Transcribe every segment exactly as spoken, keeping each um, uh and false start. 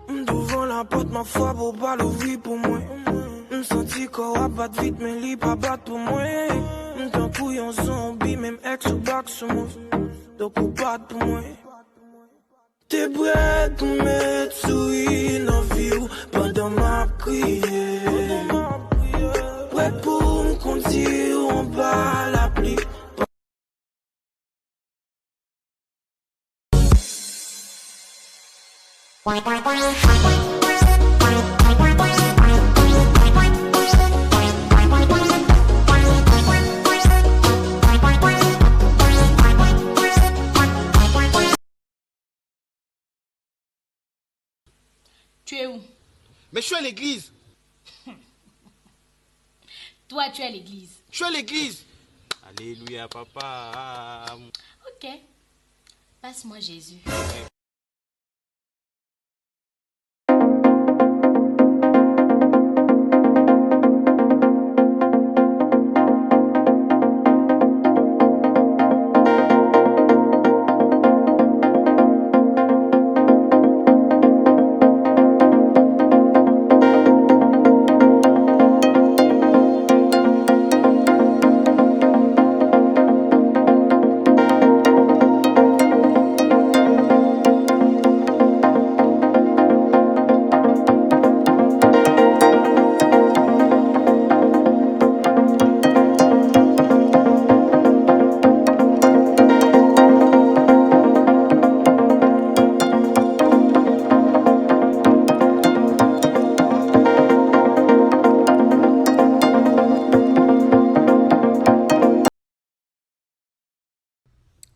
M douvan lapòt, m ap frape, ou pa louvri pou mwen. M santi kò w ap bat vit, men li pa bat pou mwen. M tankou yon zonbi, menm èks ou bak sou mwen. Donk ou bat pou mwen. Te prèt pou met souri nan vi w pandan m ap kriye. Prèt pou m kondi w anba lapli. Tu es où? Mais je suis à l'église. Toi, tu es à l'église. Je suis à l'église. Alléluia, papa. Ok. Passe-moi Jésus.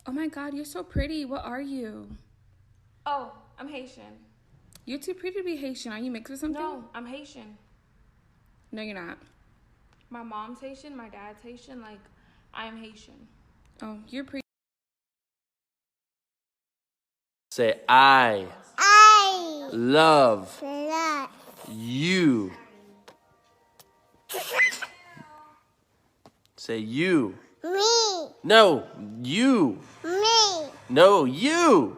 Oh my God, you're so pretty. What are you? Oh, I'm Haitian. You're too pretty to be Haitian. Are you mixed with something? No, I'm Haitian. No, you're not. My mom's Haitian, my dad's Haitian. Like, I am Haitian. Oh, you're pretty. Say, I I love love you. Say, you. Me. No, you. Me. No, you.